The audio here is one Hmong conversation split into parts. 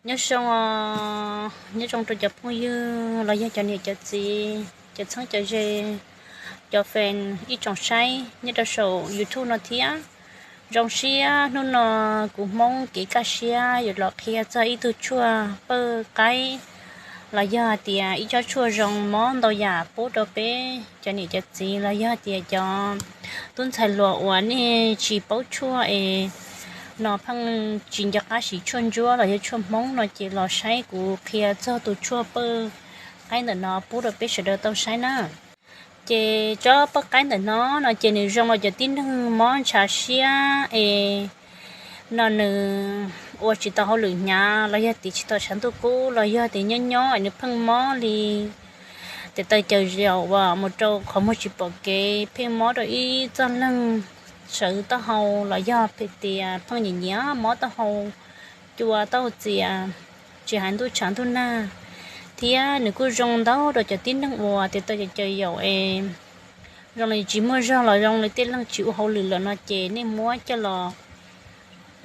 Nyob zoo, nyob zoo rau cov phooj ywg los yog cov niam cov txiv, cov txheeb cov ze, cov fan, ib tsoom saib nyob rau saum YouTube no thiab. Zoo siab hnub no kuv Hmoob kev kaj siab yuav los qhia txog ib tug tshuaj pawj qaib los yog hais tias ib tsob tshuaj zoo mob ntau yam pub rau peb cov niam cov txiv los yog tias cov tub ntxhais hluas uas nej tsis paub tshuaj es no pheej tsis nco qab siv tshuaj ntsuab los yog tshuaj Hmoob no ces los saib kuv qhia txog tus tshuaj pawj qaib ntawm no pub rau peb sawv daws tau saib na. Ces tsob pawj qaib ntawm no no ces nws zoo los cov tib neeg mob ntshav siab es no nws ua tsis tau hauj lwm hnyav los yog tias tsis tau tshav ntuj kub los yog tias nyob nyob es nws pheej mob li tes taw caws zaum uas mus rau qhov muag tsis pom kev, pheej mob rau ib txoj leeg, sawv taub hau los yog hais tias pheej nyiam nyiam mob taub hau, cua taub hau txias, tsis hais ntuj tshav ntuj nag. Thiab nws kuj zoo ntau rau cov tib neeg uas tes taw caws caws zaum es zoo li tsis muaj zog los zoo li tej leej tsis ua hauj lwm lawm no ces nej muab coj los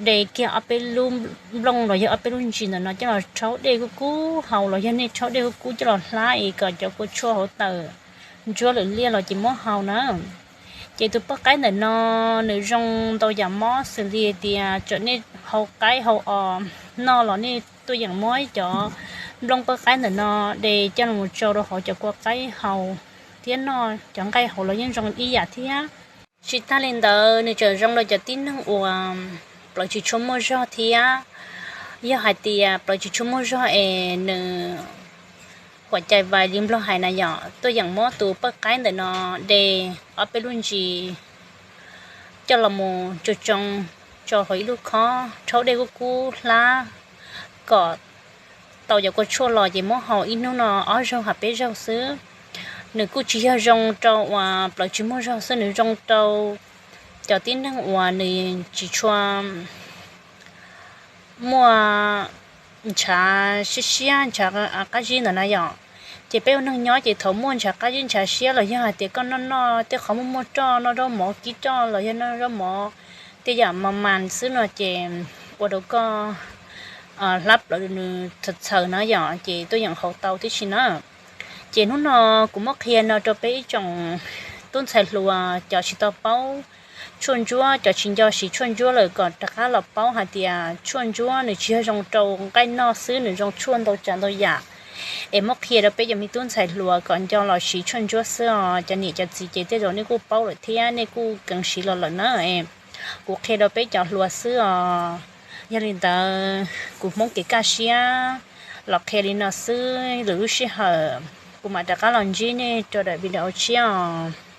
de kiag ob peb lub nplooj los yog ob peb lub ntsis ntawm no coj los rhaub dej kub kub haus los yog nej rhaub dej kub kub coj los hlab es kom cov kua tshuaj hauv tawm ntsuab lwm liaj los ces muab haus na. Ces tus pawj qaib ntawm no nws zoo ntau yam mob xws li tias txawm nej hau qaib hau os noj los nej tuaj yeem muab cov nplooj pawj qaib ntawm no de coj los tsau rau hauv cov kua qaib haus thiab noj cov nqaij hauv los yeej zoo ib yam thiab. Tsis tag li ntawd nws tseem zoo rau cov tib neeg uas plawv tsis tshua muaj zog thiab. Yog hais tias plawv tsis tshua muaj zog es nws huam cai vais li Nplog hais na yom, tuaj yeem muab tus pawj qaib ntawm no de ob peb lub ntsis coj los mus tsau tsau rau hauv ib lub khob, rhaub dej kub kub hlab kom tau cov kua tshuaj los ces muab haus ib hnub no ob zaug ha peb zaug xwb. Nws kuj tsis yog zoo rau uas plawv tsis muaj zog xwb, nws zoo rau cov tib neeg uas nws tsis tshua muaj ntshav siab siab ntshav qab zib ntawm na yom. Ces peb ua neeg nyob ces thaum muaj ntshav qab zib ntshav siab los yog hais tias koj noj noj tej qhov muaj muaj roj, noj zaub mov kib roj los yog noj zaub mov tej yam mas mas xwb no ces ua rau koj hlab plawv nws txhaws txhaws na yom, ces tuaj yeem haus tau tib si na. Ces hnub no kuv muab qhia no rau peb ib tsoom tub ntxhais hluas cov tsis tau paub tshuaj ntsuab, cov tsis nco siv tshuaj ntsuab lawm kom rov qab los paub hais tias tshuaj ntsuab nws tsis yog zoo rau nqaij noj xwb, nws zoo tshuaj ntau tsav ntau yam. Es muab qhia rau peb cov me tub ntxhais hluas kom nco los siv tshuaj ntsuab xwb os. Cov niam cov txiv ces tej zaum nej kuj paub lawm thiab nej kuj keev siv los lawm na. Kuv qhia rau peb cov hluas xwb os. Yog li ntawd kuv Hmoob kev kaj siab los qhia li no xwb, lwm lub sij hawm kuv mam rov qab los ntsib nej rau daim video tshiab os.